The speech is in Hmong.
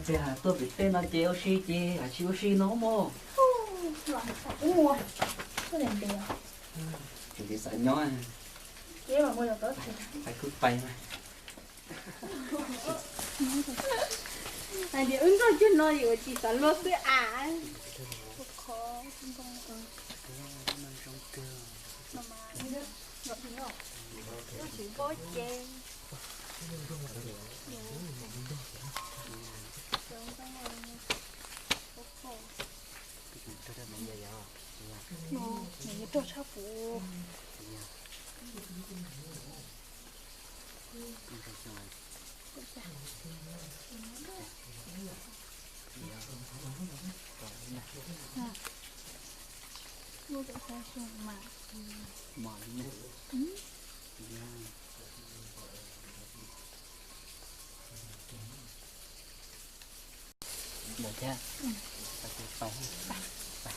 Tiag tuaj pem tej no ces ua si ces hais tsis ua si no mog. Tsis ntev xav nyob. Hais kuj pais mas. Hais tias wb nrog cog no yuav tsis xav luag xwb as. Rog tshaj puv. Lawm thiab. Pais, pais.